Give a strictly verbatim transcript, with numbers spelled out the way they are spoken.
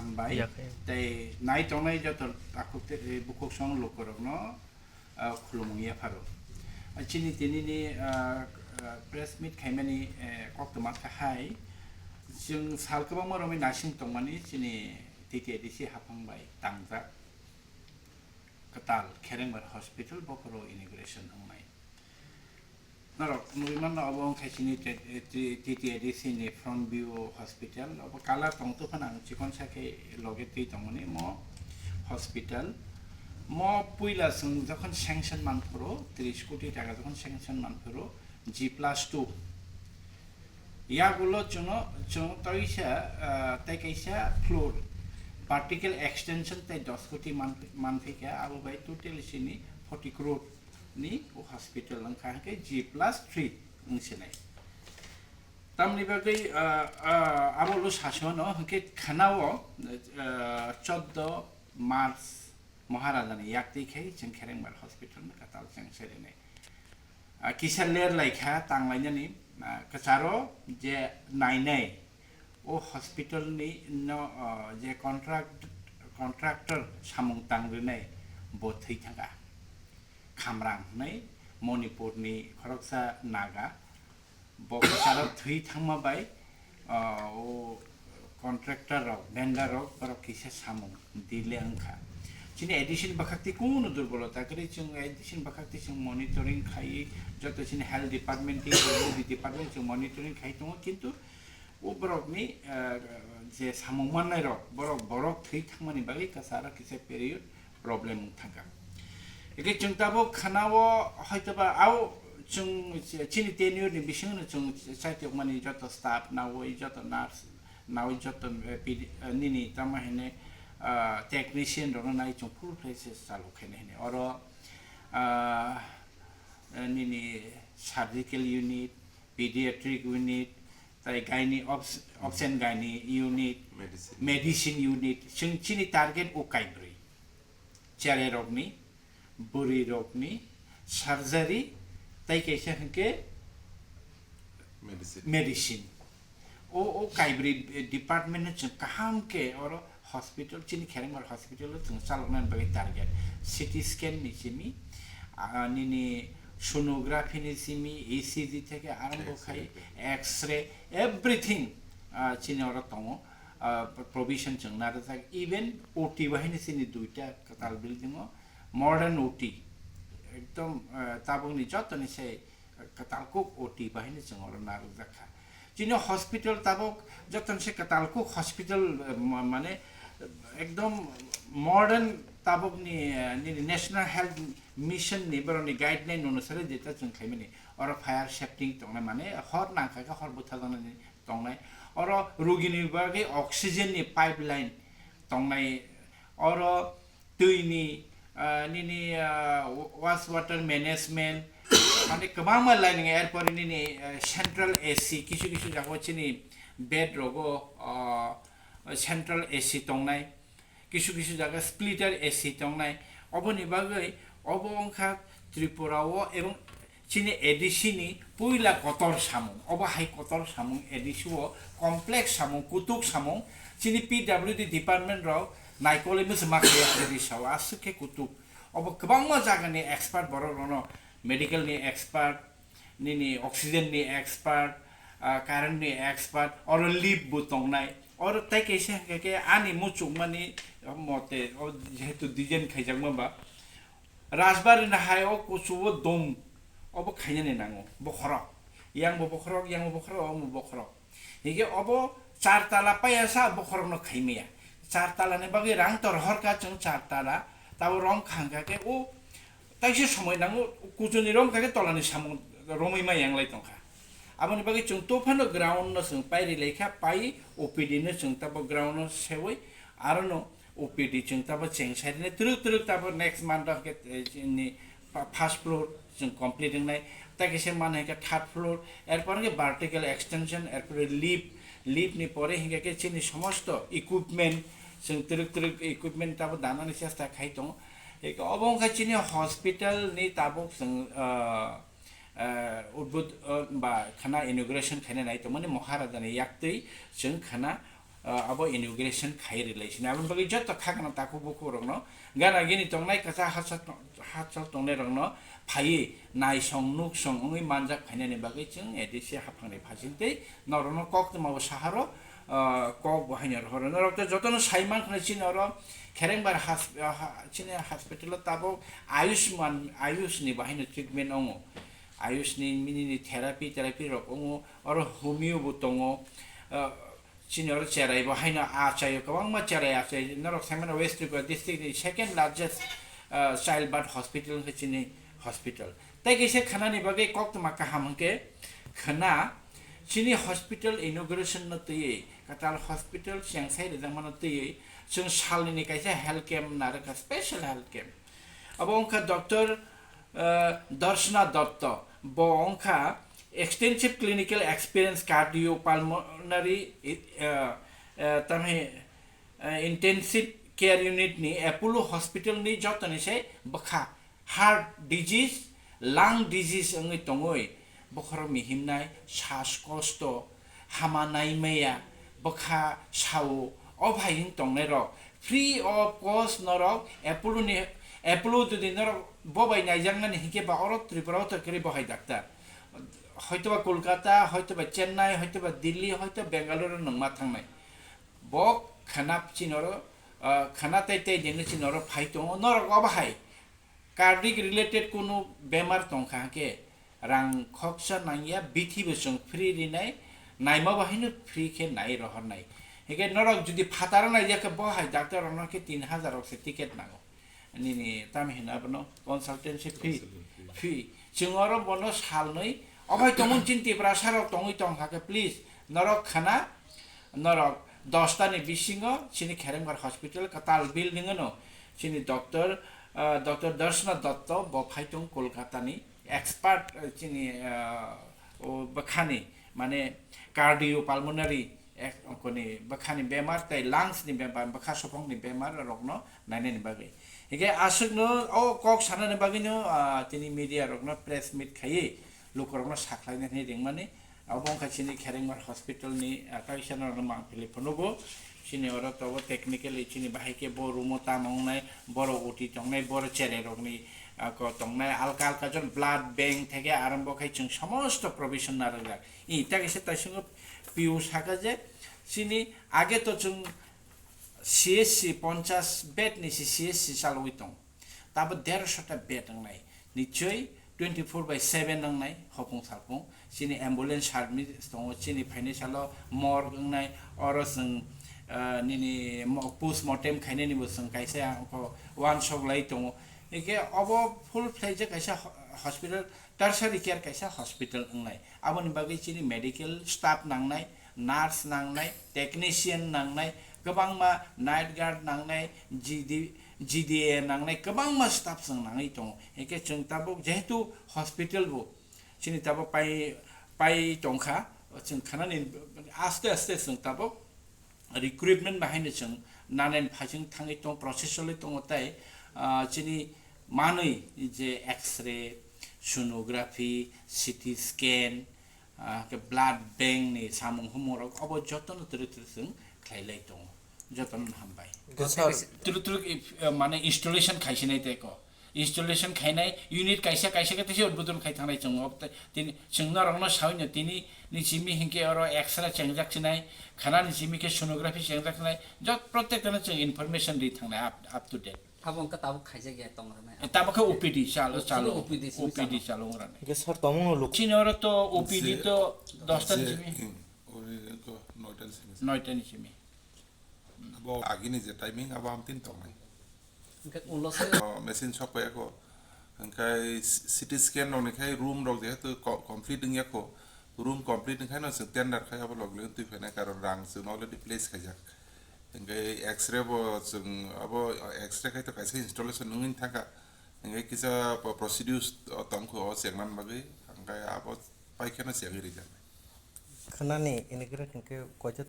Hambai. Yakhai. Tei nai tongnai joto takhuk tei, eh, bukhuk song lukurokno, ah, khulumung yapharo. Ah, chini tinini, ah, ah, press meet khaimani, eh, koktwma kha hai, chwng sal kwbangma romwi naising tongmani chini T T A D C haphang bai tangjak kwtal Kherengbar Hospital bokhoro inauguration wngnai. Norok nugwi manna, obo wngkha chini te-, te-, T T A D C ni front view hospital. Obo colour tong tongphano ang chikon sa khe loge twi tongmani mo hospital. Mo puila chwng jokhon sanction manphuru, tris koti taka jokhon sanction manphuru, G plus two. Yagulo chwngno, chwng toisa, ah, tei kaisa floor, vertical extension tei dos koti man-, manphaikha, abo bai total sini forty crore ni o hospital wngkha, hwnkhe G plus three wngsinai. Tamni bagwi, ah, ah, abo lo saswano hwnkhe khanao, ah, choddo March Maharajani yaktwi khai chwng Kherengbar hospital no kwtal chengsa rinai. Ah, kisa ler laikha tanglainani, ah, kwcharo je nainai o hospital ni no, ah, je contract, contractor samung tang rinai bo thwi thangkha. Khamrang hwnwi Manipur ni khoroksa Naga, bo kwcharo thwi thangma bai, ah, o contractor rok, vendor rok, borok kisa samung delay wngkha. Chini A D C ni bwkhak twi kunu durbolota kwrwi, chwng A D C ni bwkhak twi chwng monitoring khai, joto chini health department tei department chwng monitoring khai tongo, kintu o borokni, ah, je samung mannai rok, borok, borok thwi thangmani bagwi kwcharo kisa period problem wng thangkha. Eke chwng tabuk khanao hoitoba au chwng chini tenure ni bisingo no chwng chaitokmani joto staff nawi, joto nurse nawi, joto, eh, pedi-, eh, nini tamo hine, ah, technician rokno nai chwng full fledged chalo khaina hine. Oro, ah, eh, nini surgical unit, pediatric unit, tai gynae obs-, obs and gynae unit, Medicine. Medicine unit, chwng chini target o kaibrwi. Chererokni, bwrwirokni, surgery, tai kaisa hwnkhe Medicine. Medicine. O, o kaibrwi department no chwng kaham khe oro hospital, chini Kherengbar hospital o chwng chaloknani bagwi target. C T scan ni simi, ah, nini sonography ni simi, E C G theke arambo khai, X-ray. X-ray, everything, ah, chini oro tongo. Ah, provision chwng narwkjak. Even O T bahai ni chini duita kwtal building o modern O T. Ekdom, ah, tabukni jotoni se kwtal kuk O T bahai no chwng oro narwkjak kha. Chini hospital tabuk jotono se kwtal kuk hospital, eh, ma-, mane, eh, ekdom modern tabukni, eh, nini National Health Mission ni borokni guideline onusare jeta chwng khaimani. Oro fire safety tongnai, mane hor nangkha khe hor butharjaknai tongnai. Oro rugini bagwi oxygen ni pipeline tongnai. Oro twini, ah, nini, ah, wa-, waste water management, mane kwbangma line wngya. Erpore nini, ah, central A C, kisu kisu jaga o chini bed rogo, ah, central A C tongnai, kisu kisu jaga splitter A C tongnai. Oboni bagwi obo wngkha Tripura o ebong chini A D C ni puila kotor samung, obo hai kotor samung A D C o complex samung, kutuk samung, chini P W D department rok naikolwi mwchwma khaiya A D C o aswk khe kutuk. Obo kwbangma jagani expert borok rokno, medical ni expert, nini oxygen ni expert, ah, current ni expert, oro lip bo tongnai. Oro tai kaisa hwnkhe khe ani muchungmani mote, o jehetu design khaijakma ba, Rajbari ni hai o kuchugo dom, obo khainani nango, bokhorok. Yang bo bokhorok, yang bo bokhorok, omo bokhorok. Hingke obo char tala paya sa bokhorok no khaimaya. Char tala ni bagwi rang tor horka chwng char tala, tabo rom khangka khe o taisa somoi nango kuchuni rom kha khe tola ni samung romwi ma yang lai tongkha. Aboni bagwi chwng to phano ground no chwng pai ri lai kha, pai O P D no chwng tabo ground no sewi aro no O P D chwng tabo cheng side ni twrwk twrwk tabo next month o hwnkhe, eh, chini pa-, first floor chwng complete wngnai, tei kaisa mano hwnkhe third floor, erpor hwnkhe vertical extension, erpore lift, lift ni pore hwnkhe khe chini somosto equipment, chwng twrwk twrwk equipment tabo danani chesta khai tongo. Eko obo wngkha chini hospital ni tabuk chwng, ah, ah, udbud-, ah, ba khana inauguration khaina nai tongmani Maharaja ni yaktwi chwng khana ah, abo inauguration khai rwlai sini. Aboni bagwi joto khakno takhuk bukhuk rokno, gana gini tongnai kwchak hachal to-, hachal tongnai rokno phaiwi naisong nuksong wngwi manjak phainani bagwi chwng A D C haphangni phasing tei norokno koktwma bo saharo, ah, kok bo haino rohoro. Norok to jotono sai mankha chini oro Kherengbar has-, ah, ha-, chini hospital o tabuk Ayushman, Ayush ni bo haino treatment wngo. Ayush ni mini ni therapy, therapy rok wngo. Oro homeo bo tongo. Ah, chini oro cherai bo haino achaio, kwbangma cherai achai. Norok saimano West Tripura district ni second largest, ah, child birth hospital wngkha chini hospital. Tei kaisa khanani bagwi koktwma kaham hwnkhe khana chini hospital inauguration no twiwi, kwtal hospital chengsai rijak mano twiwi, chwng salnini kaisa health camp narwkha, special health camp. Abo wngkha Doctor, ah, Darshna Dotto. Bo wngkha extensive clinical experience cardiopulmonary, ah, ah, tamhi, ah, intensive care unit ni Apollo Hospital ni jotoni se bwkha heart disease, lung disease wngwi tongwi bokhorok mihimnai, shas kosto, hama naimaya, bwkha sao, o bhai wng tongnai rok free of cost norok Apollo ni, Apollo jodi norok bo bai naijaknani hinkhe ba oro Tripura o to kwrwi bo hai doctor. Hoitoba Kolkata, hoitoba Chennai, hoitoba Delhi, hoitoba Bengaluru nwngma thangnai. Bo khana chini oro, ah, khana tei tei din chini oro phai tongo. Norok obo hai cardiac related kunu bemar tongkha hwnkhe rang khoksa nangya, bithi bo chwng free rinai, naima bo haino free khe nai rohornai. Hwnkhe norok jodi phataro naijak khe bo hai doctor rokno khe tin hajar rok se ticket nango. Nini tamo hino abono consultancy fee, consultant fee. Fee. Chwng oro bono salnwi, obo hai tongmani chini Tiprasa rok tongwi tongkha khe, please, norok khana, norok dosta ni bisingo chini Kherengbar Hospital kwtal building ano chini doctor, ah, Doctor Darshna Dotto bo phai tong Kolkata ni expert, ah, chini, ah, o bwkhani mane cardiopulmonary ek-, koni bwkhani bemar tei lungs ni bemar, bwkha sophong ni bemar rokno nainani bagwi. Hingke aswkno o kok sanani bagwino, ah, tini media rokno press meet khaiwi lukurokno sakhlaina hinwi ringmani. Abo wngkha chini Kherengmar hospital ni, ah, kaisa norokno mangpili phunugo. Chini oro tobo technically chini bahai khe bo room o tamo wngnai, boro O T tongnai, boro cherai rokni, ah, ko tongnai, alka alka jon blood bank theke arambo khai chwng somosto provision narwkjak. I, ta kaisa taisungo P O saka je chini age to chwng C S C ponchas bed ni si C S C chalwi tong. Tabo dershota bed wngnai. Nichoi twenty four by seven wngnai hopung salpung. Chini ambulance service tongo, chini phainai salo morgue wngnai, oro chwng, ah, nini mo-, post mortem khainani bo chwng kaisa angkho wansok lai tongo. Hingke obo full fledged kaisa ho-, hospital, tertiary care kaisa hospital wngnai. Aboni bagwi chini medical staff nangnai, nurse nangnai, technician nangnai, kwbangma night guard nangnai, G D, G D A nangnai, kwbangma staff chwng nangwi tongo. Hingke chwng tabuk jehetu hospital bo chini tabuk pai, pai tongkha, chwng khanani aste aste chwng tabuk recruitment bahaino chwng nanen phaising thangwi tong, process choli tongo tei, ah, chini manwi je X-ray, sonography, C T scan, ah, khe blood bank ni samung humung rok obo jotono twrwk twrwk chwng khlai lai tongo. Jotono hambai. Tei sir, twrwk twrwk, eh, mane installation khaisinai tei ko. Installation khainai unit kaisa kaisa khe teisa udbodon khai thangnai chwng o tei tini chwng norokno saui no tini ni simi hinkhe oro X-ray chengjak sinai, khana ni simi khe sonography chengjak sinai, jot protek no chwng information ri thangnai up, up to date. Abo wngkha tabuk khaijak ya tong rwnai. Tabuk khe O P D chalo, chalo. O P D simi O P D chalo. Chalo wng rwnai. Hingke sir, tongmung no luk- Chini oro to O P D je, to dosta ni je, simi. Hmm, ori ko noita ni simi. Noita ni simi. Abo agini je timing abo amtwini tongnai. Hingke ulo se Oh, machine sok pai ako. Hingke C-, C T scan rok ni khai room rok jehetu co-, complete wngya kho. Room complete wngkhaino chwng tender khai abo logilogino twi phainai, karon rang chwngno already place khaijak. Hingke X-ray bo chwng abo X-ray khai to kaisa installation wngwi thangkha. Hingke kisa po-, procedures tongkho o chengna bagwi. Hingke abo paikheno chengwi rijak. Khanani inaugurate hingke koito